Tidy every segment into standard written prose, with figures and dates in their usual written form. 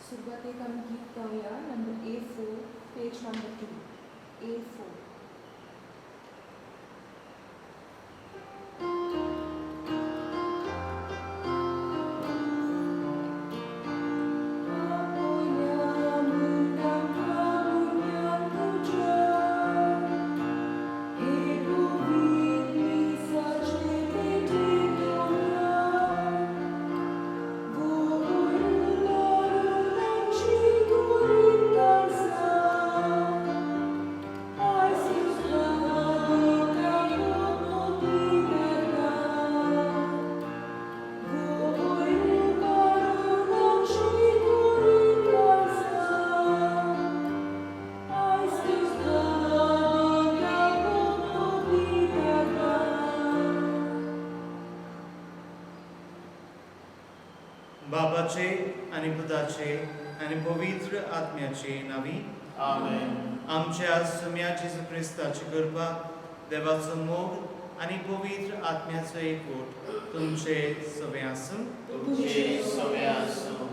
सुरवातेक आमी गीत गावया number A4, page number 2, A4. बाबाचे आनी पुताचे आनी पवित्र आत्म्याचे नांवी आमेन. आमच्या सुम्या जेजू क्रिस्ताची कृपा, देवाचो मोग आनी पवित्र आत्म्याचो एकवट तुमचे सगळे आसूं. तुमचे सगळे आसूं.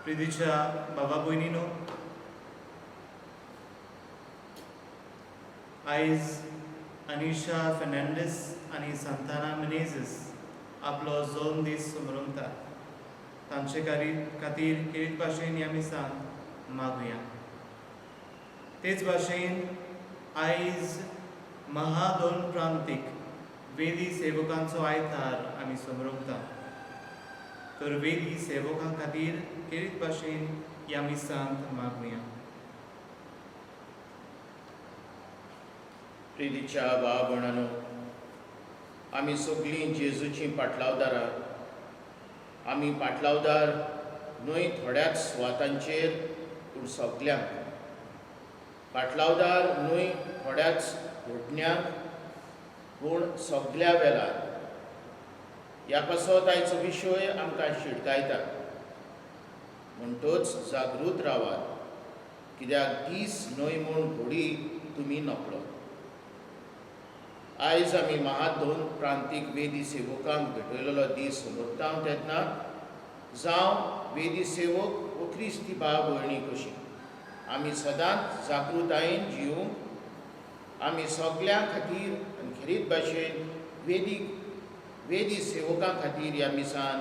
प्रितीच्या बाबा भयणीनो, आयज अनिशा फेर्नांडीस आनी सांताना मिनेझीस आपलो जल्म दीस समरमतात. तांचे खातीर खेरीत भाशेन ह्या मिसांत मागुया. तेच भाशेन आयज महादोन प्रांतीक वेदी सेवकांचो आयतार आमी समरमता, तर वेदी सेवकां खातीर खेरीत भाशेन ह्या मिसांत मागुया. प्रितीच्या भाव भयणांनो, आमी सगळीं जेजूचीं पाटलावदारां. आमी पाटलावदार न्हय थोड्याच सुवातांचेर पूण सगल्यांक पाटलावदार, न्हय थोड्याच घडण्यांक पूण सगल्या वेळार. ह्या पासत आयचो विशय आमकां शिटकायता. म्हणटच जागृत रावात, कित्याक दीस न्हय म्हूण घोडी तुमी नकळो. आयज आमी महादोन प्रांतीक वेदी सेवकांक भेटयलेलो दीस समजता तेन्ना जावं वेदी सेवक वो क्रिस्ती भाव भयणी कशी आमी सदांच जागृतायेन जिवूंक आमी सगल्यां खातीर आनी खेरीत भाशेन वेदी सेवकां खातीर ह्या मिसान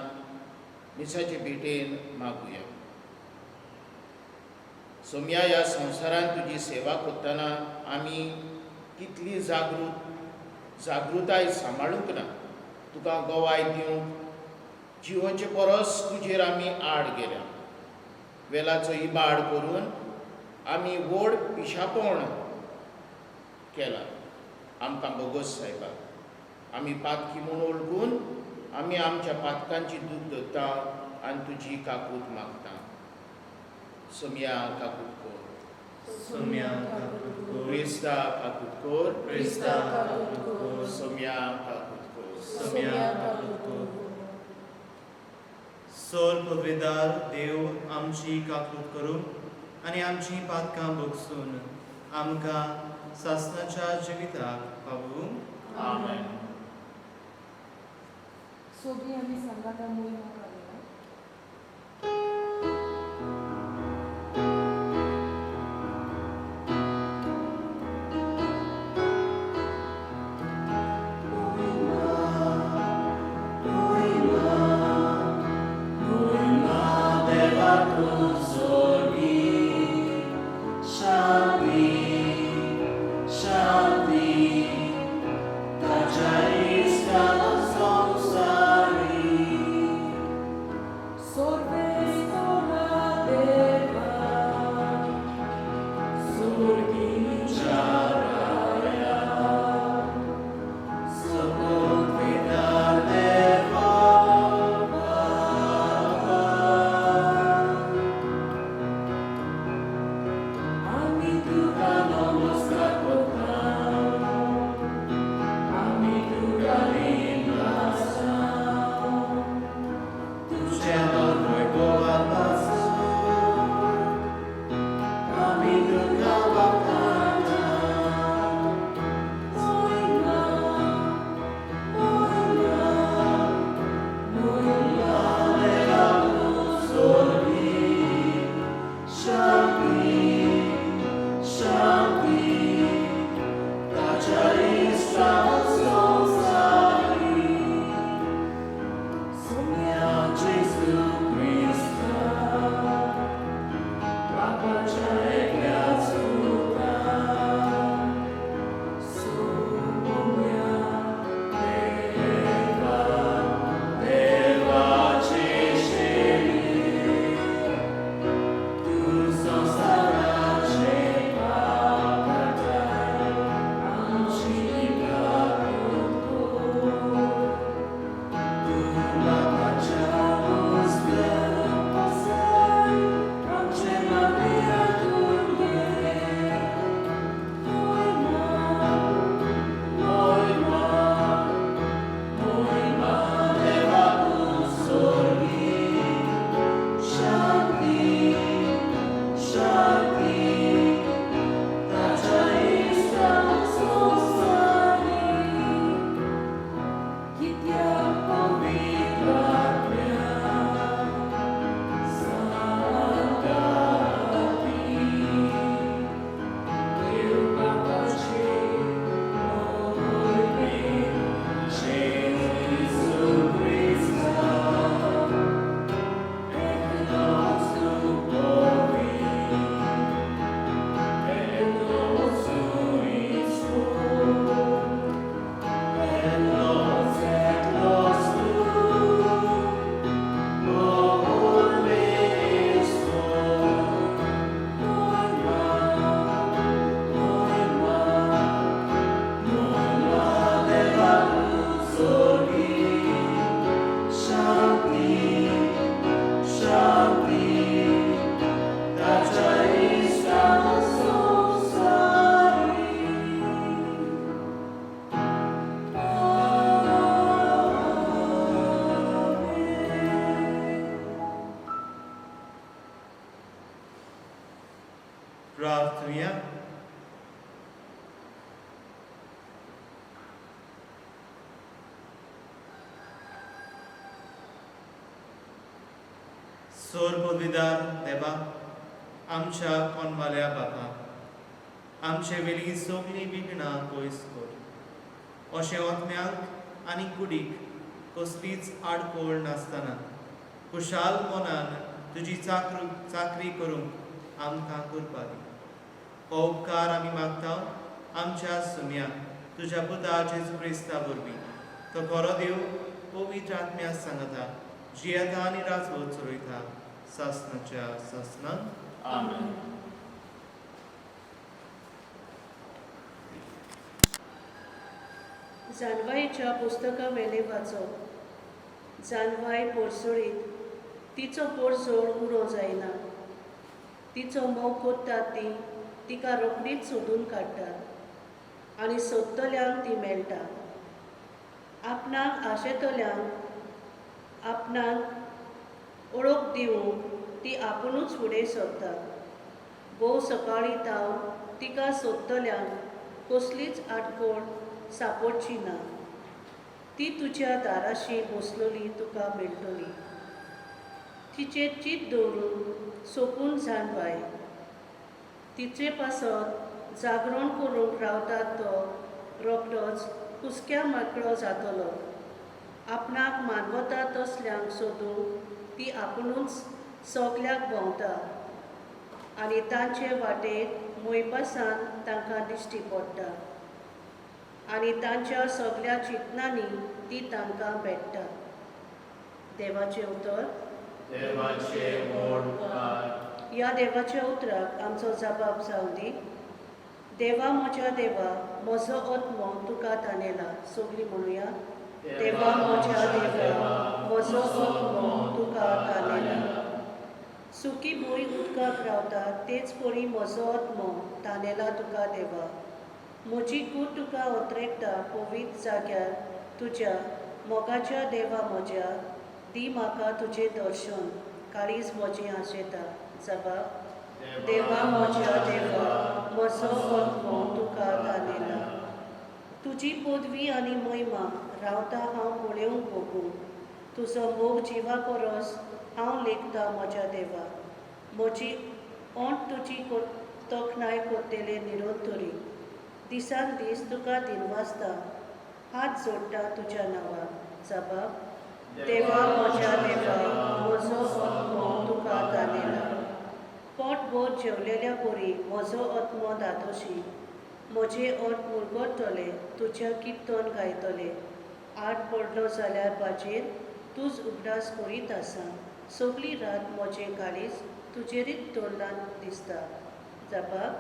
मिसाचे भेटेन मागुया. सोम्या, ह्या संवसारांत तुजी सेवा करतना आमी कितली जागृताय सांबाळूंक ना. तुका गवाय दिवंक जिवोचे परस तुजेर आमी आड गेल्या. वेलाचो इबाड करून आमी व्हड पिशापण केला. आमकां बोगोस सायबा. आमी पातकी म्हूण वळखून आमी आमच्या पातकांची दूख धरता आनी तुजी काकूत मागता. सोम्या, काकूत कर. सोम्या, काकूत कर. क्रिस्ता, काकूत कर. क्रिस्ता, काकूत कर. सोम्या, काकूत कर. सोम्या, काकूत कर. सोर पदवेदार देव आमची काकूत करूं आनी आमची पातकां भोगसून आमकां सासणाच्या जिविताक पावूं. आमेन. सगळीं आमी सांगाता मोहिमा घालया. शांती, शांती, ताच्या इश्टान संवसारी. प्रार्थुया. सोर पदवीदार देवा, आमच्या कोनवाल्या बापा, आमचे वेली सगळीं विघ्नां पयस कर. अशें आत्म्याक आनी कुडीक कसलीच आडखळ नासतना खुशाल मनान तुजी चाकरी करूंक आमकां कृपा दी. हो उपकार आमी मागता आमच्या सुम्या तुज्या पुता जेजू क्रिस्ता वरवीं. तो खरो देव पवित्र आत्म्या सांगता जियेता आनी राजवत चलयता सासनाच्या सासनान. आमेन. जानवायेच्या पुस्तकावेलें वाचप. जानवाय पोरसोळीत तिचो पोरसोळ उणो जायना. तिचो मोग कोत्तात ती तिका रोखडीच सोदून काडटात आनी सोदतल्यांक ती मेळटा. आपणाक आशेतल्यांक आपणाक ओळख दिवंक ती आपुणूच फुडें सरता. भोव सकाळीं तावन तिका सोदतल्यांक कसलीच आडखळ सांपडची ना. ती तुज्या दाराशी बसलोली तुका मेळटली. तिचेर चीत दवरून सोंपून जाणवाय. तिचे पासत जागरण करूंक रावतात तो रोखडोच कुसक्या मेकळो जातलो. आपणाक मानवता तसल्यांक सोदूंक ती आपुणूच सगल्याक भोंवता आनी तांचे वाटेर मोयपासान तांकां दिश्टी पडटा आनी तांच्या सगल्या चिंतनांनी ती तांकां भेट्टा. देवाचें उतर. देवाचे व्हड उपकार. ह्या देवाच्या उतराक आमचो जबाब जावं दी. देवा म्हज्या देवा, म्हजो आत्मो तुका तानेला. सगळीं म्हणुया. देवा म्हज्या देवा, म्हजो आत्मो तुका तानेला. सुकी भूंय उदकाक रावता तेच परी म्हजो आत्मो तानेला तुका देवा. म्हजी कूड तुका ओतरेकता पवित्र जाग्यार तुज्या मोगाच्या देवा म्हज्या. दी म्हाका तुजें दर्शन, काळीज म्हजें आशेता. जबाब. देवा म्हज्या देवा, म्हजो आत्मो तुका तानेला. तुजी पदवी आनी महिमा रावता हांव पळोवंक भोगूंक. तुजो मोग जिवा परस हांव लेखता म्हज्या देवा. म्हजी ओंठ तुजी तोखणाय करतले निरंतरी. दिसान दीस तुका दिनवासता, हात जोडटा तुज्या नांवाक. जबाब. देवा म्हज्या देवा, म्हजो आत्मो तुका तानेला. पोटभर जेवलेल्या परी म्हजो आत्मो दादोशी. म्हजे ओंठ मुरगट्टले तुज्या किर्तन गायतले. आठ पडलो जाल्यार बाजेर तूंच उगडास करीत आसा. सगली रात म्हजें काळीज तुजेरीच दवरलां दिसता. जबाब.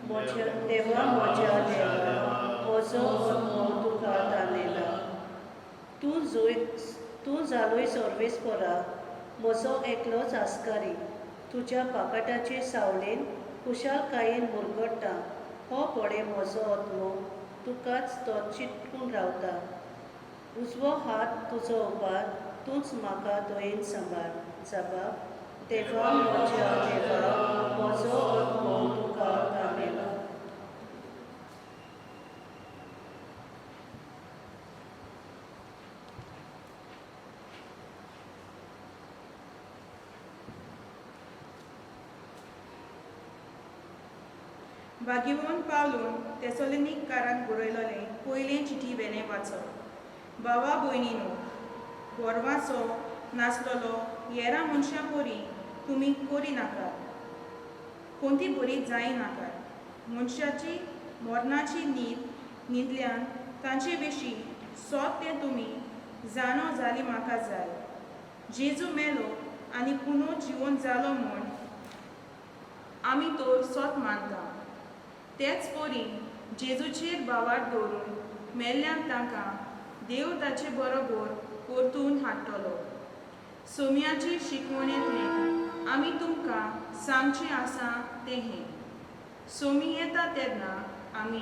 म्हज्या देवा म्हज्या देवा, म्हजो आत्मो तुका तानेला. तूं जालोय सर्वेस्परा, म्हजो एकलोच आस्कारी. तुज्या पाकाटाचे सावळेन खुशालकायेन मुरगट्टा. हो पळय म्हजो आत्मो तुकाच तो चिटकून रावता. उजवो हात तुजो उबार, तूंच म्हाका दयेन सांबाळ. जबाब. देवा म्हज्या देवा, म्हजो आत्मो तुका तानेला. भाग्यवंत पावलून तेसोलनीकारांक बरयलोलें पयलें चिटी वेलें वाचप. भावा भयणीनो, गोरवाचो नासलेलो हेरां मनशां परी तुमी करी नाकात, कोणती बरी जायनाकात. मनशाची मरणाची न्हीद न्हिदल्यान तांचे विशीं सोद तें तुमी जाणो जाली म्हाका जाय. जेजू मेलो आनी पुनो जिवन जालो म्हूण आमी तो सोत मानता. तेच परी जेजूचेर भावार्थ दवरून मेल्ल्यान तांकां देव ताचे बरोबर परतून हाडटलो. सोम्याचे शिकवणेंतलें आमी तुमकां सांगचें आसा तें हें. सोमी येता तेन्ना आमी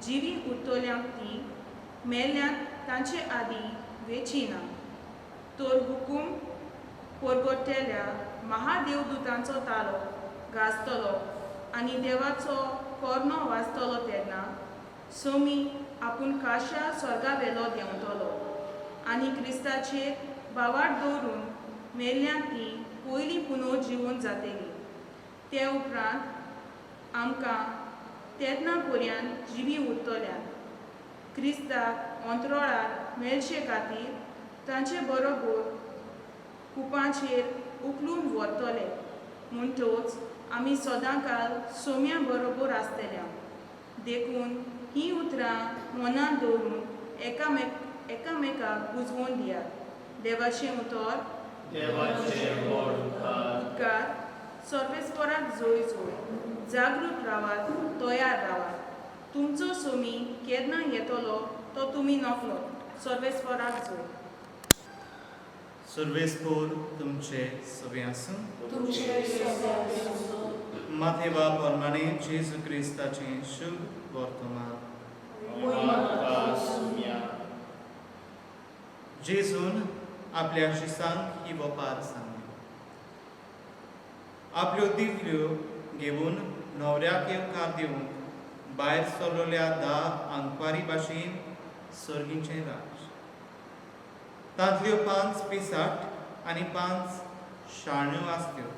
जिवी उरतल्यांक ती मेल्ल्यान तांचे आदीं वेची ना. तर हुकूम परगट्टेल्या महादेवदूतांचो तालो गाजतलो आनी देवाचो कोर्नो वाजतलो तेन्ना सोमी आपूण काशा स्वर्गा देंवतलो आनी क्रिस्ताचेर भावार्थ दवरून मेल्ल्या ती पयलीं पुनव जिवन जातली. ते उपरांत आमकां तेन्ना पर्यंत जिवी उरतल्या क्रिस्ताक अंतरोळार मेळचे खातीर तांचे बरोबर कुपांचेर उखलून व्हरतले. म्हणटच आमी सदांकाल सोम्या बरोबर आसतल्या. देखून ही उतरां मनांत दवरून एकामेकाक बुजवून दियात. देवाचें उतर. देवाचे व्हड उपकार. उपकार. सर्वेस्पराक जोय जोय. जागृत रावात, तयार रावात. तुमचो सोमी केन्ना येतलो तो तुमी नकळो. सर्वेस्पराक जोय. सर्वेस्पोर तुमचे सवे आसूं. तुमचे सगळे माथेवा प्रमाणे जेजू क्रिस्ताचें शुभ वर्तमान. महिमा तुका सोम्या. जेजून आपल्या शिसांक ही वपार सांगली. आपल्यो दिवल्यो घेवन न्हवऱ्याक येवकार दिवंक भायर सरलेल्या 10 आंकवारी भाशेन सर्गीचें राज. तांतल्यो 5 पिसाट आनी 5 शाण्यो आसल्यो.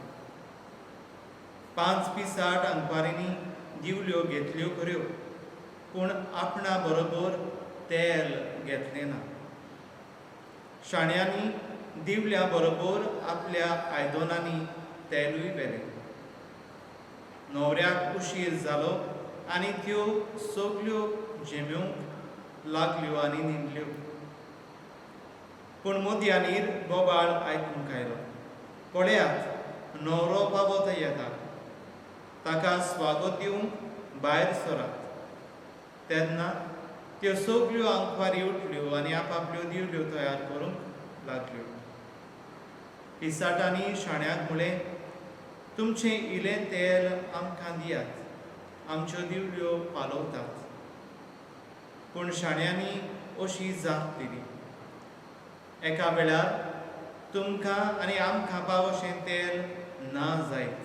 5 पिसाट आंकवारींनी दिवल्यो घेतल्यो खऱ्यो, पूण आपणा बरोबर तेल घेतलें ना. शाण्यांनी दिवल्या बरोबर आपल्या आयदनांनी तेलूय व्हेलें. न्हवऱ्याक उशीर जालो आनी त्यो सगल्यो झेमेवंक लागल्यो आनी न्हिदल्यो. पूण मदयानीर बोबाळ आयकूंक आयलो, पळयात न्हवरो पावत येता, ताका स्वागत दिवंक भायर सरात. तेन्ना त्यो सगल्यो आंकवारी उठल्यो आनी आपापल्यो दिवल्यो तयार करूंक लागल्यो. पिसाटांनी शाण्याक म्हळें, तुमचें इलें तेल आमकां दियात, आमच्यो दिवल्यो पालवतात. पूण शाण्यांनी अशी जाप दिली, एका वेळार तुमकां आनी आमकां फाव अशें तेल ना जायत.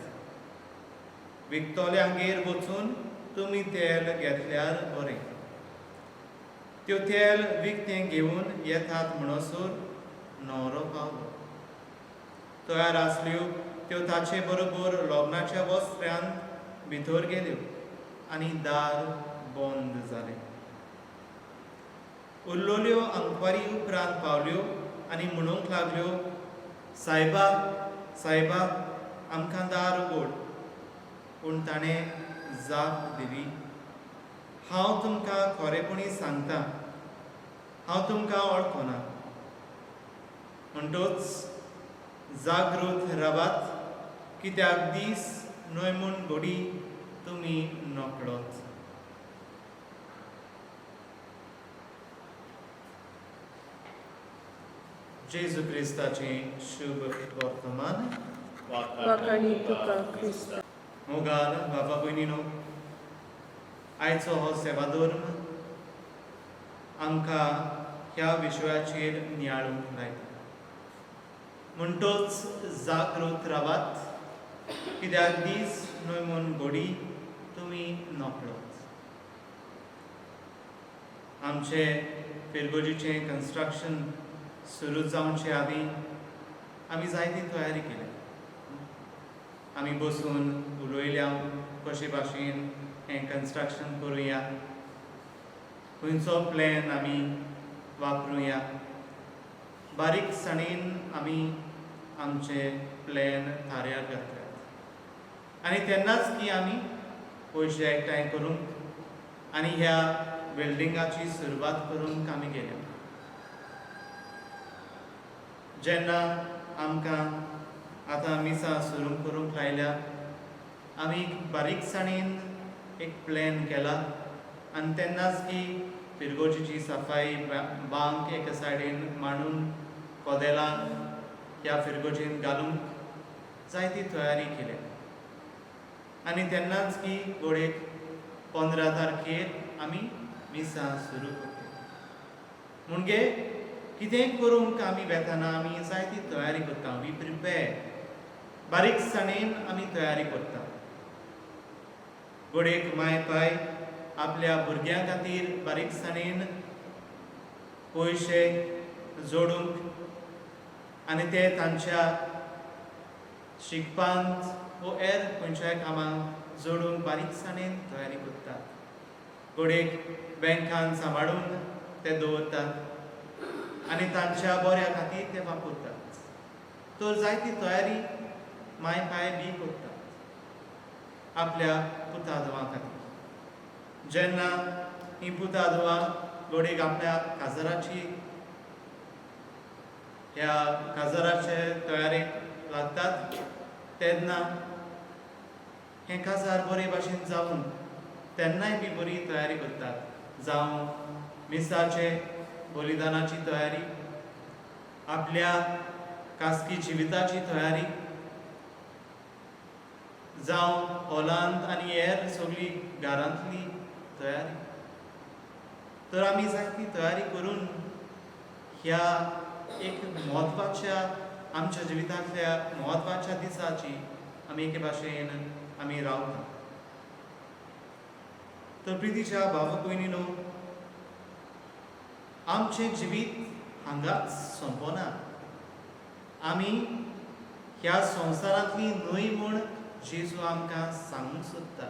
विकतल्यांगेर वचून तुमी तेल घेतल्यार बरें. त्यो तेल विकतें घेवन येतात म्हणसर न्हवरो पावलो. तयार आसल्यो त्यो ताचे बरोबर लग्नाच्या वस्त्रांत भितर गेल्यो आनी दार बंद जालें. उरलेल्यो आंकवारी उपरांत पावल्यो आनी म्हणूंक लागल्यो, सायबा सायबा आमकां दार उगड. पूण ताणें जाप दिली, हांव तुमकां खरेपणी सांगता, हांव तुमकां वळखना. म्हणटच जागृत रावात, कित्याक दीस न्हय म्हूण घडी तुमी नकळत. जेजू क्रिस्ताचें शुभ वर्तमान. वाखाणी तुका क्रिस्ता. मोगाल बाबा भयणीनो, आयचो हो सेवाधर्म आमकां ह्या विशयाचेर नियाळूंक लायता. म्हणटच जागृत रावात, कित्याक दीस न्हय म्हूण घडी तुमी नकळत. आमचे फिरगोजीचें कन्स्ट्रक्शन सुरू जावचे आदीं आमी जायती तयारी केल्या. आमी बसून उलयल्या कशे भाशेन हें कन्स्ट्रक्शन करुया, खंयचो प्लॅन आमी वापरुया. बारीकसाणेन आमी आमचे प्लॅन थाऱ्यार घातल्यात आनी तेन्नाच की आमी पयशे एकठांय करूंक आनी ह्या बिल्डिंगाची सुरवात करूंक आमी गेले. जेन्ना आमकां आतां मिसां सुरू करूंक लायल्या, आमी बारीकसाणेन एक प्लॅन केला आनी तेन्नाच की फिरगोजीची सफाई बांक एका सायडीन मांडून कदेलां ह्या फिरगोजीन घालूंक जायती तयारी केल्या. आनी तेन्नाच की घडयेक 15 तारखेर आमी मिसां सुरू करता. म्हणजे कितेंय करूंक आमी वेताना आमी जायती तयारी करता. We prepare, बारीकसाणेन आमी तयारी करता. घडयेक माय पाय आपल्या भुरग्यां खातीर बारीकसाणेन पयशे जोडूंक आनी ते तांच्या शिकपांत वो हेर खंयच्याय कामांक जोडूंक बारीकसाणेन तयारी करतात. घडयेक बँकान सांबाळून ते दवरतात आनी तांच्या बऱ्या खातीर ते वापरतात. तर जायती तयारी माय पाय बी करतात आपल्या पुता धुवां खातीर. जेन्ना ही पुता धुवां घडयेक आपल्या काजराची ह्या काजराचे तयारेक लागतात तेन्ना हें काजार बरे भाशेन जावन तेन्नाय बी बरी तयारी करतात. जावं मिसाचे बलिदानाची तयारी, आपल्या खासगी जिविताची तयारी, जावं हॉलांत आनी हेर सगळी घरांतली तयारी. तर आमी जायती तयारी करून ह्या एक म्हत्वाच्या आमच्या जिवितांतल्या म्हत्वाच्या दिसाची आमी एके भाशेन आमी रावता. तर प्रितीच्या भाव भयणीनो, आमचें जिवीत हांगाच सोंपना. आमी ह्या संवसारांतली न्हय म्हूण जेजू आमकां सांगूंक सोदता.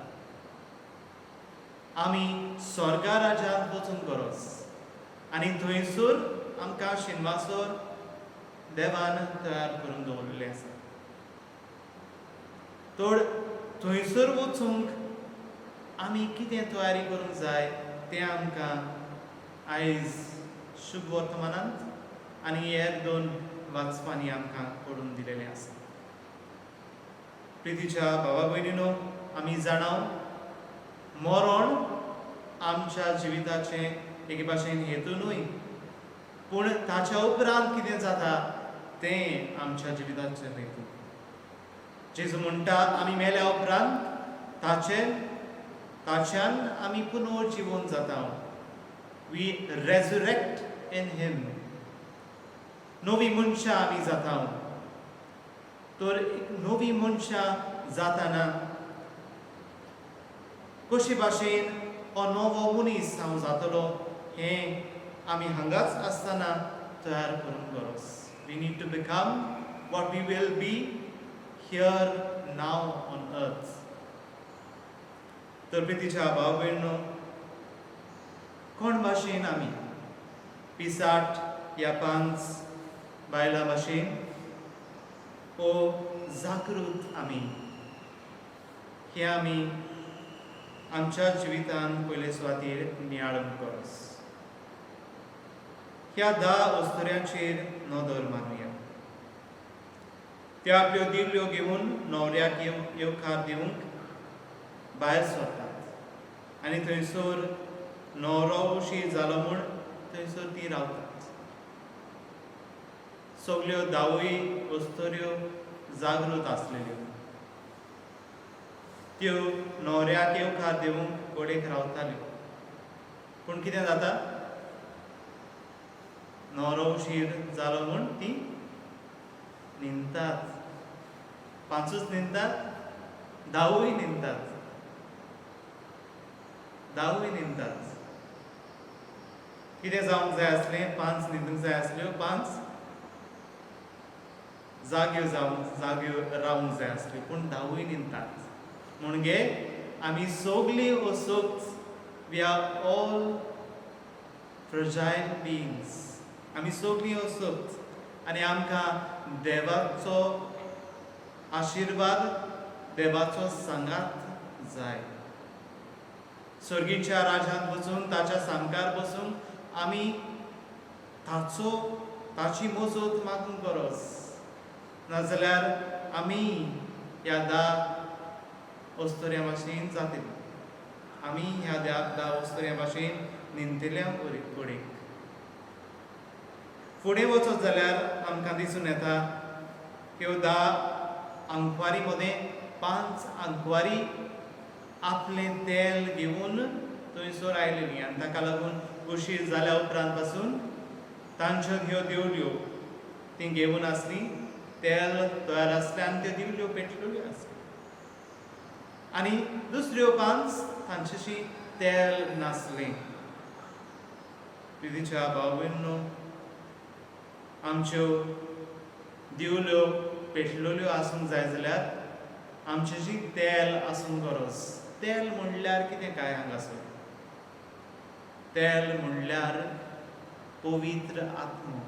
आमी स्वर्गा राज्यांत वचूंक गरज आनी थंयसर आमकां शिनवासर देवान तयार करून दवरिल्लें आसा. तर थंयसर वचूंक आमी कितें तयारी करूंक जाय तें आमकां आयज शुभ वर्तमानांत आनी हेर दोन वाचपांनी आमकां करून दिलेलें आसा. प्रितीच्या भावा भयणीनो, आमी जाणाव मरण आमच्या जिविताचें एके भाशेन हेतू न्हय, पूण ताच्या उपरांत कितें जाता तें आमच्या जिविताचें हेतू. जेजू म्हणटा आमी मेल्या उपरांत ताच्यान आमी पुनर्जिवन जाता. We resurrect in him. नवी मनशां आमी जाता. तर एक नवी मनशां जाताना कशे भाशेन हो नवो मनीस हांव जातलो हें आमी हांगाच आसतना तयार करूंक गरज. We need to become what we will be here now on earth. तर प्रितीच्या भाव भयणो, कोण भाशेन आमी पिसाट या पांच बायलां भाशेन ओ जागृत आमी हे आमी आमच्या जिवितान पयले सुवातेर नियाळूंक गरज. ह्या 10 अस्तुऱ्यांचेर नदर मारुया. त्या आपल्यो दिवल्यो घेवन न्हवऱ्याक येवकार दिवंक भायर सरतात आनी थंयसर न्हवरो उशीर जालो म्हूण थंयसर ती रावतात. सगल्यो 10 अस्तुऱ्यो जागृत आसलेल्यो. त्यो न्हवऱ्याक येवकार दिवंक कडेक रावताल्यो. पूण कितें जाता, न्हवरो उशीर जालो म्हूण ती न्हिदतात. 5 न्हिदतात, 10 न्हिदतात, 10 न्हिदतात. कितें जावंक जाय आसलें, 5 न्हिदूंक जाय आसल्यो, 5 जाग्यो जावंक जाग्यो रावंक जाय आसल्यो, पूण 10 न्हिदतात. म्हणजे आमी सगळीं असोच, we are all fragile beings. आमी सगळीं असोच आनी आमकां देवाचो आशिर्वाद, देवाचो सांगात जाय. स्वर्गीच्या राजांत वचून ताच्या सामकार बसून आमी ताची मजत मागूंक गरज. नाजाल्यार आमी ह्या 10 अस्तुऱ्यां भाशेन जातली. आमी ह्या 10 अस्तुऱ्यां भाशेन न्हिदतल्या कडेक. फुडें वचत जाल्यार आमकां दिसून येता ह्यो 10 आंकवारी मदें 5 आंकवारी आपलें तेल घेवन थंयसर आयलेली आनी ताका लागून उशीर जाल्या उपरांत पासून तांच्यो ह्यो दिवल्यो ती घेवन आसली, तेल तयार आसलें आनी त्यो दिवल्यो पेटलेल्यो आसल्यो. आनी दुसऱ्यो पांच तांच्याशी तेल नासलें. प्रितीच्या भाव भयणींनो, आमच्यो दिवल्यो पेटलेल्यो आसूंक जाय जाल्यार आमच्याशी तेल आसूंक गरज. तेल म्हणल्यार कितें काय हांगासर? तेल म्हणल्यार पवित्र आत्मो.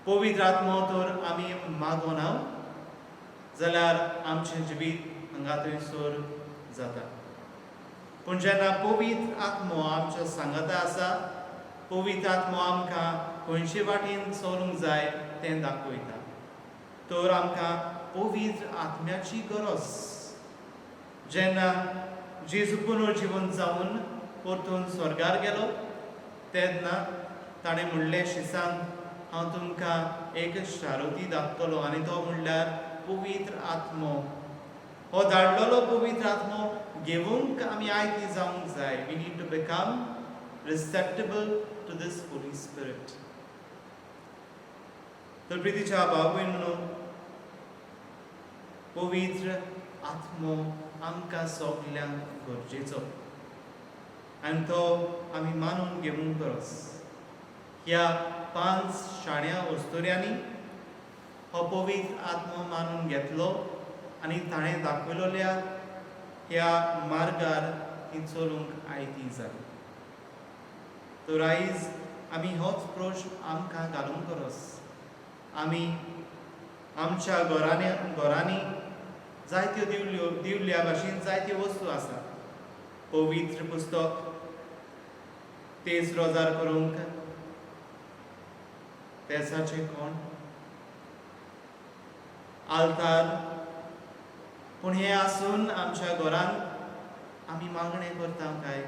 पवित्र आत्मो तर आमी मागोना जाल्यार आमचें जिवीत हांगा थंयसर जाता. पूण जेन्ना पवित्र आत्मो आमच्या सांगाता आसा, पवित्र आत्मो आमकां खंयचे वाटेन चलूंक जाय तें दाखयता. तर आमकां पवित्र आत्म्याची गरज. जेन्ना जेजू पुनर्जिवन जावन परतून स्वर्गार गेलो तेन्ना ताणें म्हणलें शिसांक, हांव तुमकां एक शारुती दाखतलो आनी तो म्हणल्यार पवित्र आत्मो. हो धाडलेलो पवित्र आत्मो घेवंक आमी आयती जावंक जाय. We need to become receptible to this Holy Spirit. तर प्रितीच्या भाव भयणींनो, पवित्र आत्मो आमकां सगल्यांक गरजेचो आनी तो आमी मानून घेवंक गरज. ह्या पांच शाण्या अस्तुऱ्यांनी हो पवित्र आत्मो मानून घेतलो आनी ताणें दाखयलेल्या ह्या मार्गार ती चलूंक आयती जाली. तर आयज आमी होच प्रश्न आमकां घालूंक गरज. आमी आमच्या घरांनी घरांनी जायत्यो दिवल्यो, दिवल्या भाशेन जायत्यो वस्तू आसात. पवित्र पुस्तक, तेज रोजार करूंक तेजाचें कोण, आल्तार. पूण हें आसून आमच्या घरांत आमी मागणें करता काय?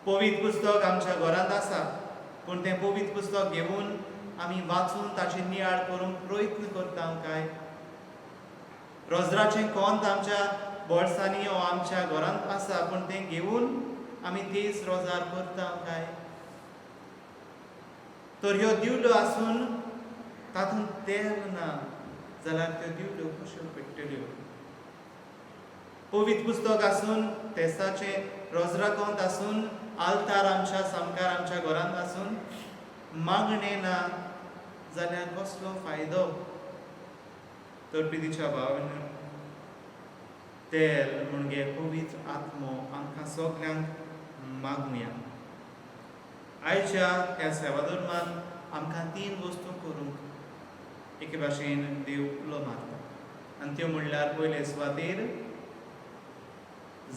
पवित्र पुस्तक आमच्या घरांत आसा, पूण तें पवित्र पुस्तक घेवन आमी वाचून ताचेर नियाळ करूंक प्रयत्न करता काय? रोजराचें कोंत आमच्या बोल्सांनी वो आमच्या घरांत आसा, पूण तें घेवन आमी तेज रोजार करता काय? तर ह्यो दिवल्यो आसून तातूंत तेल ना जाल्यार त्यो दिवल्यो कश्यो पेट्टल्यो? पवित्र पुस्तक आसून, तेसाचें रोजराकोंत आसून, आल्तार आमच्या सामकार आमच्या घरांत आसून मागणें ना जाल्यार कसलो फायदो? तर प्रितीच्या भावांनो, तेल म्हणजे पवित्र आत्मो आमकां सगल्यांक मागुया. आयच्या ह्या सेवाधर्मान आमकां तीन वस्तू करूंक एके भाशेन देव उलो मारता आनी त्यो म्हणल्यार, पयले सुवातेर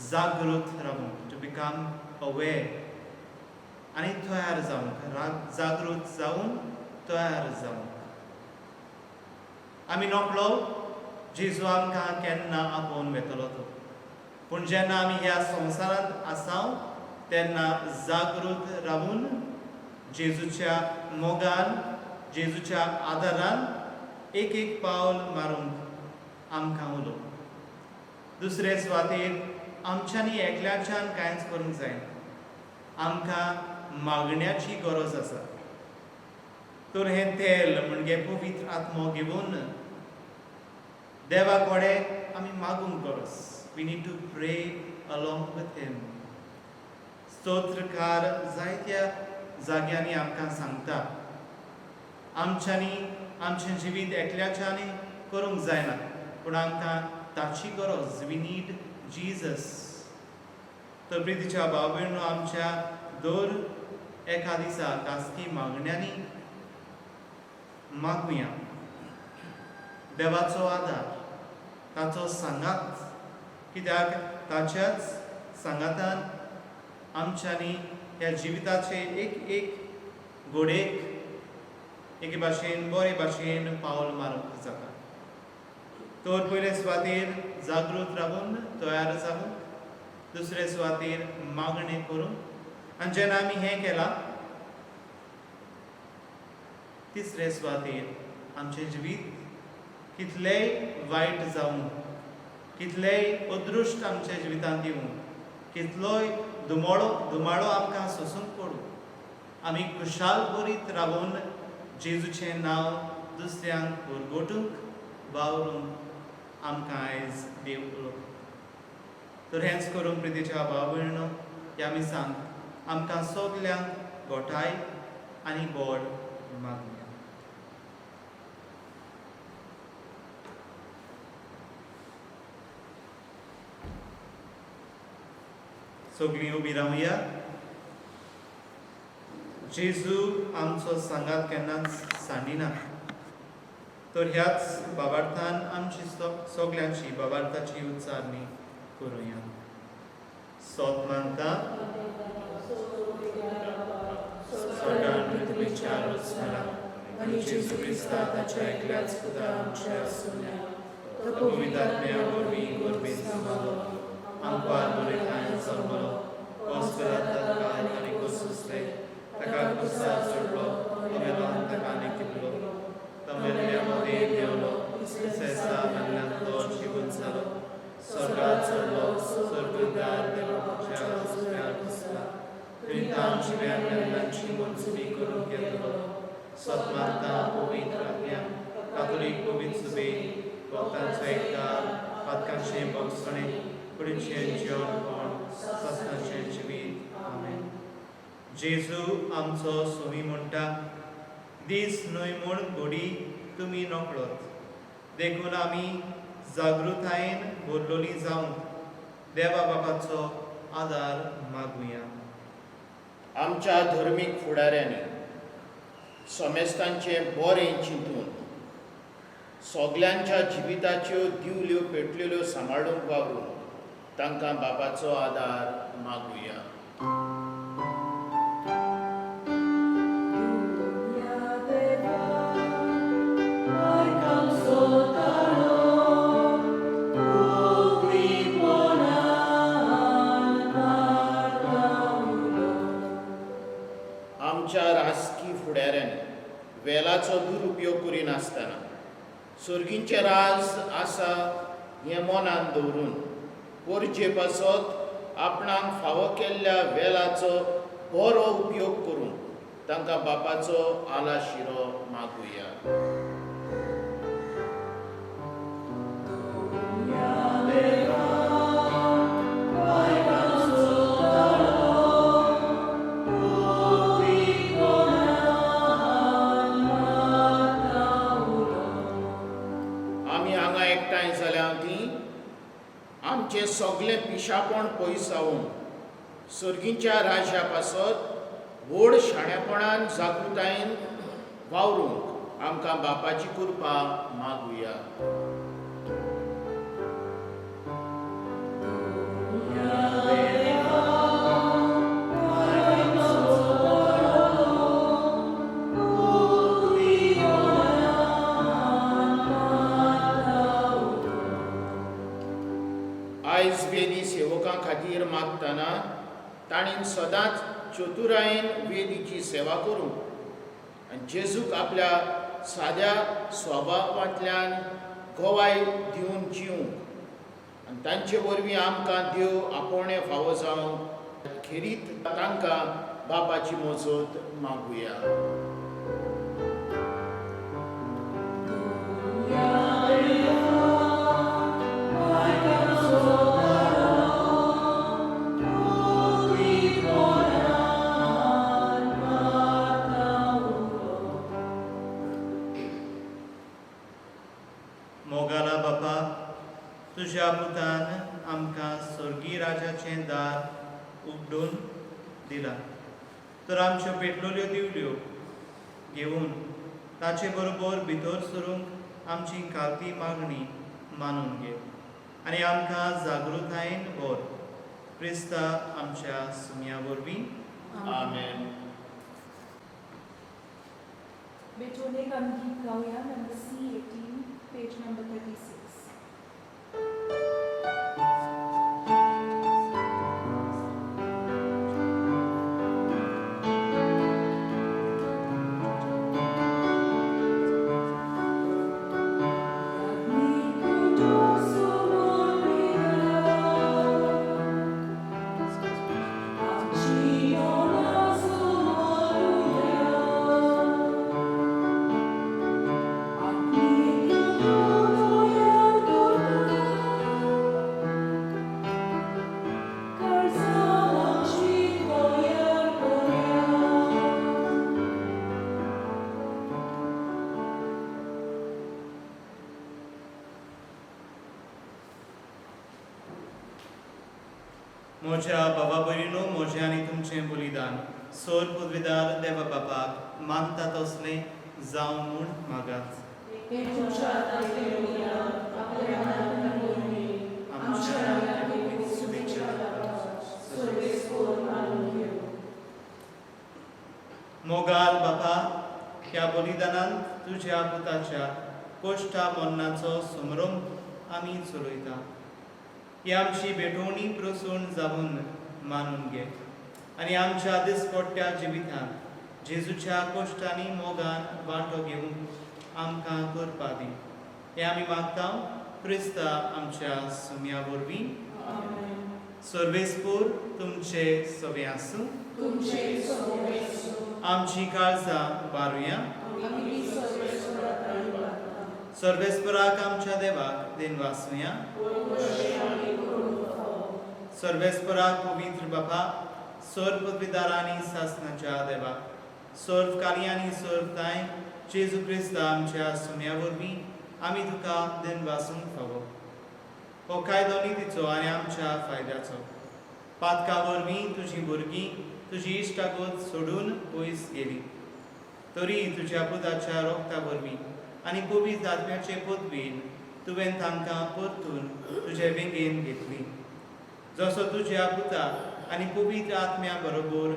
जागृत रावूंक, टू बिकम अवेर आनी तयार जावंक. जागृत जावन तयार जावंक. आमी नकळो जेजू आमकां केन्ना आपोवन वेतलो तो, पूण जेन्ना आमी ह्या संवसारांत आसाव तेन्ना जागृत रावून जेजूच्या मोगान, जेजूच्या आदारान एक एक पावल मारूंक आमकां उलो. दुसरे सुवातेर आमच्यांनी एकल्याच्यान कांयच करूंक जायना, आमकां मागण्याची गरज आसा. तर हें तेल म्हणजे पवित्र आत्मो घेवन देवा कडेन आमी मागूंक गरज. We need to pray along with him. स्तोत्रकार जायत्या जाग्यांनी आमकां सांगता, आमच्यांनी आमचें जिवीत एकल्याच्यानी करूंक जायना, पूण आमकां ताची गरज. We need Jesus. तर प्रितीच्या भाव भयणींनो, आमच्या दर एका दिसा खासगी मागण्यांनी मागुया देवाचो आदार, ताचो सांगात, कित्याक ताच्याच सांगातान आमच्यांनी ह्या जिविताचे एक एक घोडेक एके भाशेन बरे भाशेन पावल मारूंक जाता. तर पयले सुवातेर जागृत रावून तयार जावूंक, दुसरे सुवातेर मागणें करूंक, आनी जेन्ना आमी हें केलां, तिसरे सुवातेर आमचें जिवीत कितलेंय वायट जावं, कितलेंय अदृश्ट आमच्या जिवितांत येवं, कितलोय धुमाळो धुमाळो आमकां सोंसूंक पडूं, आमी खुशाल बरीत रावून जेजूचें नांव दुसऱ्यांक परगटूंक वावरूंक. आमकां आयज देव उलयता. तर हेंच करून प्रितीच्या भाव भयणो ह्या मिसांक आमकां सगल्यांक गोठाय आनी गोड मागुया. सगळीं उबी रावया. जेजू आमचो सांगात केन्नाच सांडिना, तर ह्याच बाबार्थान आमची सगल्यांची बाबार्थाची उच्चारणी करुया. सोत मानता स्वर्गान पृथ्वीच्या रचणारा आनी जेजू क्रिस्ता ताच्या एकल्याच पुता आमच्या सुन्या तो पवित्र आत्म्या वरवीं गर्भेंत जालो, आमकां बरे ठांय जल्मलो, कोस्पेरात ताका आनी कोसुसले, ताका कुसार चडलो, मेलान ताका आनी कितलो, तो मेल्ल्या मदें देंवलो, सेसा मेल्ल्यांतलो जिवंत जालो, स्वर्गात चडलो, स्वर्गदार देवाच्या उजव्यार बसला, थंय आमची मेल्ल्यांची मंजुरी करूंक येतलो. सत मानता पवित्र आत्म्या कातोलीक पवित्र सुबेन भक्तांचो एकदार पातकांचें भोगसणें कुडीचें जेवणपण सस्नाचें जिवीत. आमेन. जेजू आमचो सोमी म्हणटा, दीस न्हय म्हूण घोडी तुमी नकळत, देखून आमी जागृतायेन भरलोली जावंक देवा बापाचो आदार मागुया. आमच्या धर्मीक फुडाऱ्यांनी समेस्तांचें बरें चिंतून सगल्यांच्या जिविताच्यो दिवल्यो पेटलेल्यो सांबाळूंक वावरून तांकां बापाचो आदार मागुया. आमच्या राजकी फुडाऱ्यांनी वेलाचो दुरुपयोग करिनासतना सर्गींचें राज आसा हें मनान दवरून पोरचे पासत आपणाक फावो केल्ल्या वेलाचो बरो उपयोग करून तांकां बापाचो आलाशिरो मागुया. आमी हांगा एकठांय जाल्या ती आमचें सगळें पिशापण पयसावन सर्गींच्या राज्या पासत व्हड शाणेपणान जागृतायेन वावरूंक आमकां बापाची कृपा मागुया. आयज वेदी सेवकां खातीर मागतना तांणी सदांच चतुरायेन वेदीची सेवा करूंक आनी जेजूक आपल्या साद्या स्वभावांतल्यान गवाय दिवन जिवंक आनी तांचे वरवीं आमकां देव आपोवणें फावो जावंक खेरीत तांकां बापाची मजत मागुया. मोगाला बापा, तुज्या पुतान आमकां स्वर्गीय राजाचें दार उगडून दिलां, तर आमच्यो पेटलेल्यो दिवल्यो घेवन ताचे बरोबर भितर सरूंक आमची खालती मागणी मानून घे आनी आमकां जागृतायेन व्हर. क्रिस्ता आमच्या सुम्या वरवीं. आमेन. बेटोने आमी गीत गावया नंबर C18, page number 36. म्हज्या बाबा भयणीनो, म्हजें आनी तुमचें बलिदान सोर पदवीदार देवा बापाक मानता तसलें जावं म्हूण मागात. हें तुमच्या हातांतलें बलिदान आपल्या मनांतल्यान वरवीं आमच्या आनी शुभेच्छा सर्वेस्पोर मानून घेवं. मोगाल बापा, ह्या बलिदानांत तुज्या पुताच्या कोश्टा मरणाचो समरंभ आमी चलयता. ही आमची भेटवणी प्रसून जावन मानून घे आनी आमच्या दिसपट्ट्या जिवितांत जेजूच्या कोश्टांनी मोगान वांटो घेवंक आमकां करपा दी. हें आमी मागता क्रिस्ता आमच्या सुम्या वरवीं. आमेन. सर्वेस्पोर तुमचे सवे आसूं. तुमचे सवे. आमची काळजां बारुया. आमी सर्वेस्पोराक मागता. सर्वेस्पराक आमच्या देवाक देनवासुया. सर्वेस्पराक पवित्र बापा, सर्व पदवीदारांनी सासनाच्या देवा, सर्व कार्यांनी सर्व ताय जेजू क्रिस्ता आमच्या सुम्या वरवीं आमी तुका देनवासूंक फावो. हो कायदो नितीचो आनी आमच्या फायद्याचो. पातका वरवीं तुजी भुरगीं तुजी इश्टागत सोडून पयस गेली तरी तुज्या पुताच्या रोगता वरवीं आनी पवित्र आत्म्याचे पदवीन तुवें तांकां परतून तुजे वेंगेन घेतली. जसो तुज्या पुता आनी पवित्र आत्म्या बरोबर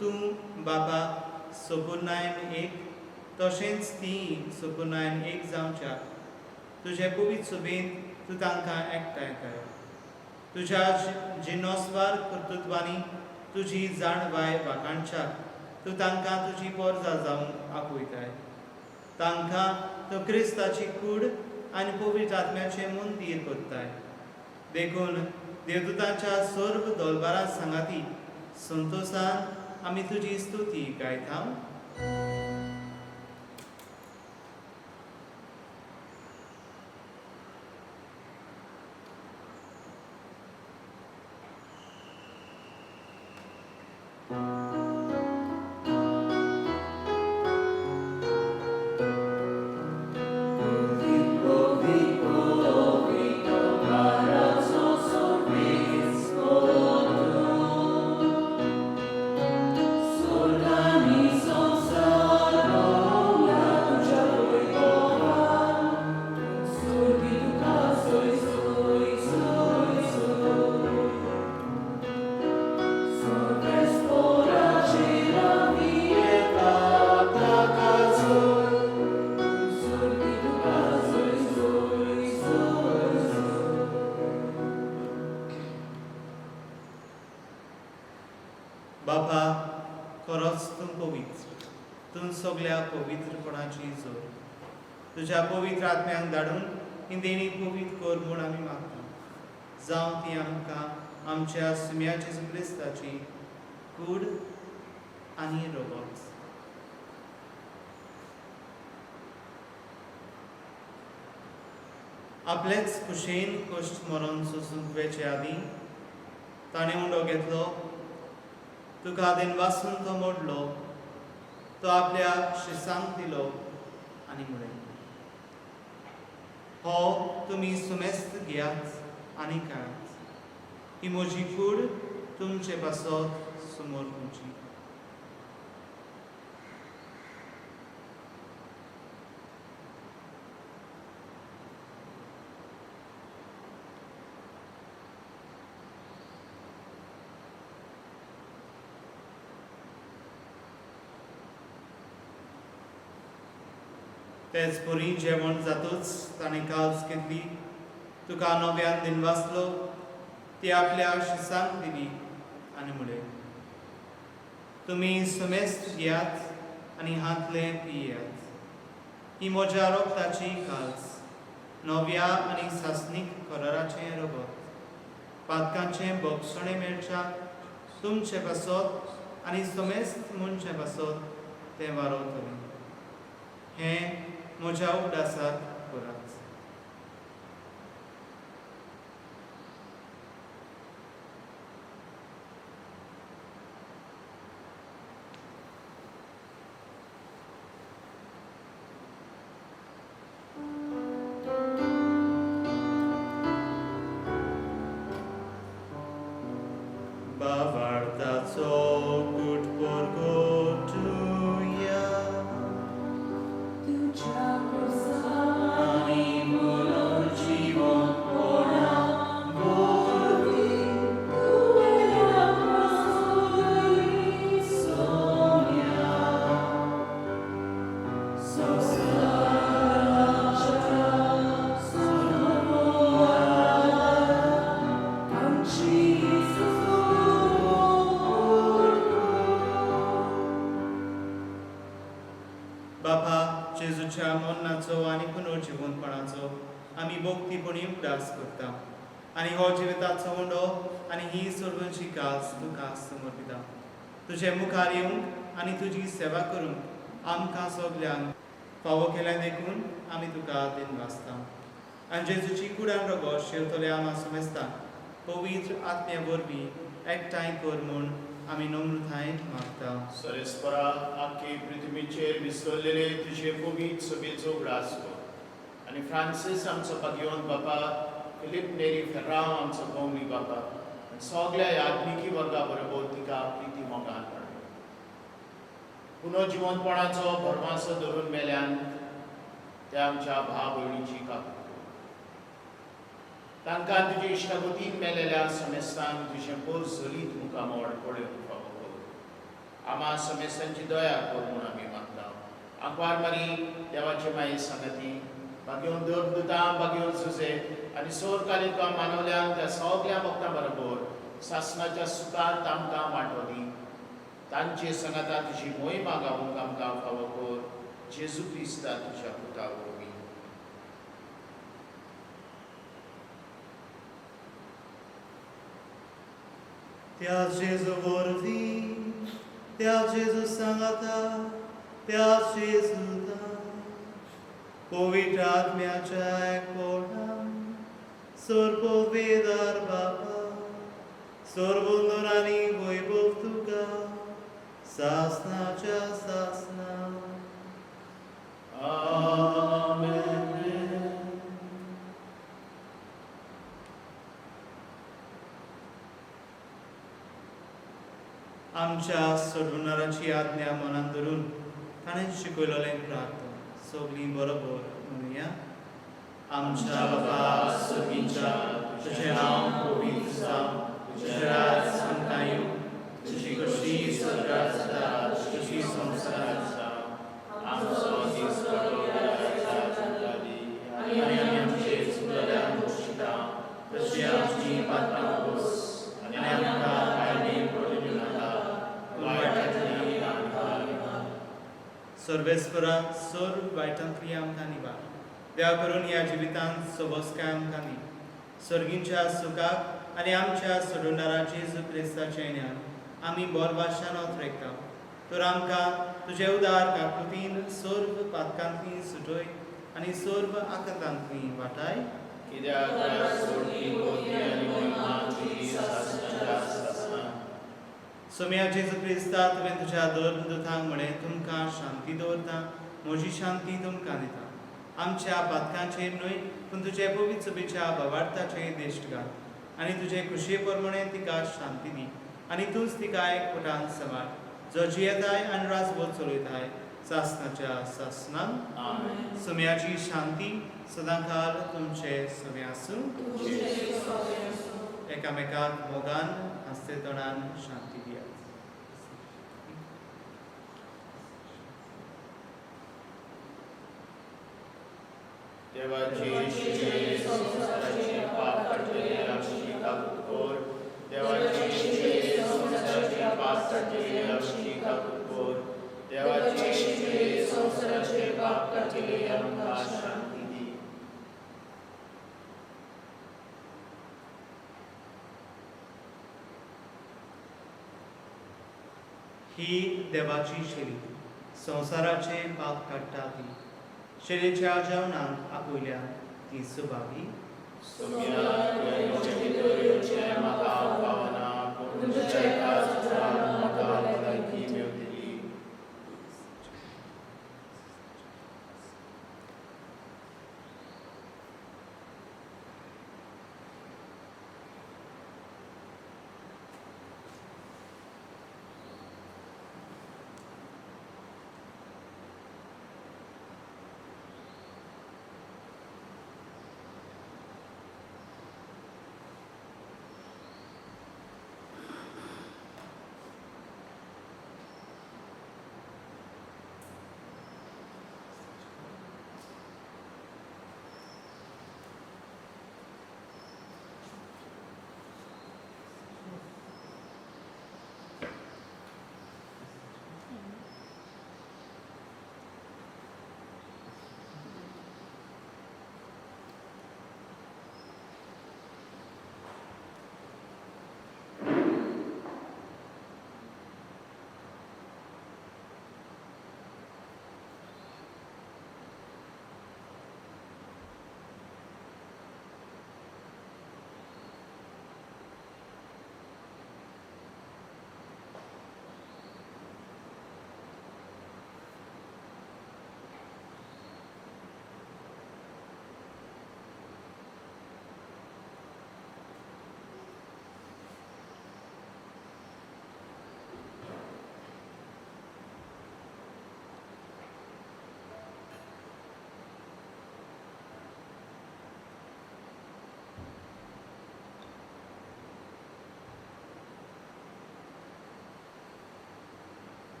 तूं बाबा सपुर्णायन एक, तशेंच ती सपुर्णायन एक जावच्या तुजे पवित्र सभेंत तूं तांकां एकठांय कर. तुज्या जिनोस्वार कर्तृत्वांनी तुजी जाणवाय वाखाणच्याक तूं तांकां तुजी पोरजा जावंक आपयताय. तांकां तूं क्रिस्ताची कूड आनी पवित्र आत्म्याचें मंदीर करताय. देखून देवदूतांच्या सर्व दोलबारा सांगाती संतोसान आमी तुजी स्तुती गायता. बापा, खरोच तूं पवित्र, तूं सगल्या पवित्रपणाची जोड. तुज्या पवित्र आत्म्यांक धाडून ही देणी पवित्र कर म्हूण आमी मागता. जावं ती आमकां आमच्या सुम्या जेजू क्रिस्ताची कूड आनी रोगोच. आपलेच कुशेन कश्ट मरण सोसूंक वेचे आदीं ताणें उंडो घेतलो, तुका देनवासून तो मोडलो, तो आपल्या शिसांक दिलो आनी म्हळें, हो तुमी सुमेस्त घेयात आनी खायात. ही म्हजी कूड तुमचे पासत समोर तुमची. तेच परी जेवण जातूच ताणें काल्स घेतली, तुका नव्यान दिनवासलो, ती आपल्या शिसांक दिली आनी म्हळें, तुमी सुमेस्त घेयात आनी हांतले पियात. ही म्हज्या रोगताची काल्स, नव्या आनी सासणीक कराराचें रगत. पातकांचें भोगसणें मेळच्या तुमचे पासत आनी समेस्त मनशे पासत तें वारवतलें. हें म्हज्या उगडासाक करात. बावार्थाचो गुट परगटुया. तुझ्या क्रुसानी पुनर्जीवनपणा वरवीं तुवें आमकां सोडयली सोम्या. संवसाराच्या सोडवणारा, आमची बापा, जेजूच्या मरणाचो आनी पुनर्जिवनपणाचो आमी भक्तीपणी उगडास करता आनी हो जिविताचो उंडो आनी ही सर्वांची कास तुका समर्पिता. तुजे मुखार येवंक आनी तुजी सेवा करूंक आमकां सगल्यांक फावो केल्या देखून आमी तुका दिनवासता. आनी जेजूची कुडान रगत शेवतल्या आमा समेस्ता पवित्र आत्म्या वरवीं एकठांय कर म्हूण आमी नम्रतायेन मागता. सरेस्परा, आख्खे पृथ्वीचेर विसरलेले तुजे पवित्र सभेचो उगडास कर आनी फ्रांसीस आमचो भाग्यवंत बापा, फिलीप नेरी फेर्रांव आमचो गौनी बापा आनी सगल्या याज्ञिकी वर्गा बरोबर तिका प्रिती मोगान वाडय. पुनर्जिवंतपणाचो भरमासो धरून मेल्यान त्या आमच्या भाव भयणीची काकूट कर. तांकां तुजे इश्टागतीन मेलेल्या समेस्तांक तुजें पोर जलीत मुखामळ पळोवंक फावो कर. आमा समेस्तांची दया कर म्हूण आमी मागता. आंकवार मारी देवाचे माये सांगाती, भाग्योवन देवदुतां, भाग्योवन जुजे आनी सोरकालीन तुका मानवल्यान त्या सगल्या भक्तां बरोबर सासणाच्या सुखांत आमकां वांटो दी. तांचे सांगाता तुजी मोहिमा गावूंक आमकां फावो कर, जेजू क्रिस्ता तुज्या पुता वरवीं. त्या जेजू वरवीं, त्या जेजू सांगाता, त्या जेजूता, पवित्र आत्म्याच्या एकपणान, सर्ववेदार बापा, सर्वोंदर आनी वैभव तुका सासनाच्या सासना. आमेन. आमच्या सोडवणाराची आज्ञा मनान धरून ताणें शिकयलेलें प्रार्थना सगळीं बरोबर म्हणुया. आमच्या बाबा सर्गीच्या, तुजें नांव पवित्र जावं, तुजें राज आमकां येवं, तुजी खोशी स्वर्गात जाता तशी संवसारात जावं. आमचो दिसपडो आमकां दी आनी आमी आमचे चुकलेल्यांक बक्षिता तशी आमची पात्रां पोस आनी आमकां कांय पडून दिवनाका, पूण वायटांतली आमकां निवार. सर्वेस्परा, सर्व वायटांतली आमकां निवार. देवा करून ह्या जिवितांत सोबसकाय आमकां दी, सर्गींच्या सुखाक आनी आमच्या सोडवणारा जेजू क्रिस्ताच्या ज्ञान आमी बोरभाशान ओतरेकता. तर आमकां तुजे उदार काकुतीन सर्व पातकांतली सुटय आनी सर्व आकांतांतली वाटाय. कित्याक सोडणी बोधी आनी महिमा तुजी सासणाच्या सासणा. सोम्या जेजू क्रिस्ता, तुवें तुज्या धर्मदूतांक म्हळें, तुमकां शांती दवरता, म्हजी शांती तुमकां दिता. आमच्या पातकांचेर न्हय पूण तुजे पवित्र सभेच्या भावार्थाचेर दिश्ट घाल आनी तुजे खुशये प्रमाणे तिका शांती दी आनी तूंच तिका एकवटान सांबाळ, जो जियेताय आनी राजवट चलयताय सासणाच्या सासणाक. आमेन. सोम्याची शांती सदांकाल तुमचे सगळें आसूं. एकामेकाक मोगान हांसते तोंडान शांती दियात. देवाची शिजे संवसाराचे पाप काडटले आमची काकूट कर. देवाची शिजे संवसाराचे पाप काडटले आमची काकूट कर. देवाची शिजे संवसाराचे पाप काडटले आमकां शांती दी. ही देवाची शेली संवसाराचे पाप काडटा ती शेलीच्या जेवणाक आपयल्या ती सुभागी. सोम्या, तुवें म्हजे भितर येवचें म्हाका फावना, पूण तुज्या एकाच उतरान म्हाका भलायकी मेवतली.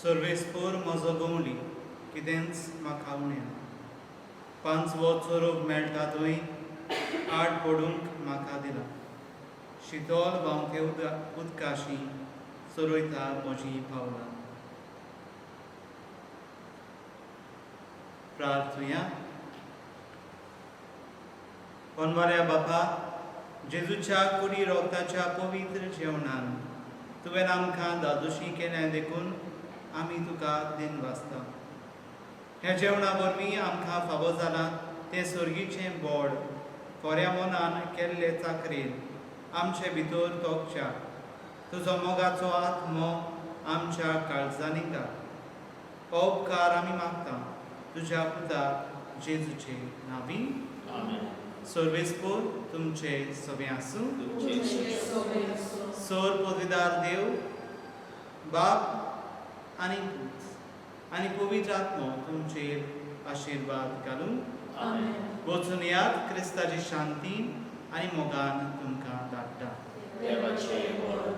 सर्वेस्पोर म्हजो गवळी कितेंच म्हाका उणें ना. पांचवो चोरोक मेळटा थंय आड पडूंक म्हाका दिला. शितोल व्हांवते उदकाशी चरयता म्हजीं पावलां. प्रार्थुया. कोनवाऱ्या बापा, जेजूच्या कुडी रोगताच्या पवित्र जेवणान तुवें आमकां दादोशी केलें देखून आमी तुका दिन वाचता. ह्या जेवणा वरवीं आमकां फावो जालां तें सर्गीचें बोड खोऱ्या मनान केल्ले चाकरेन आमचे भितर तोखच्या तुजो मोगाचो आत्मो आमच्या काळजांनी घाल. हो उपकार आमी मागता तुज्या पुता जेजूचे नांवी. आमेन. सर्वेस्पोर तुमचे सगळें आसूं. तुमचे सोर पदवीदार देव बाप आनी पूत आनी पवित्र आत्मो तुमचेर आशिर्वाद घालूं. आमेन. वचून यात, क्रिस्ताची शांती आनी मोगान तुमकां धाडटा. देवाचें.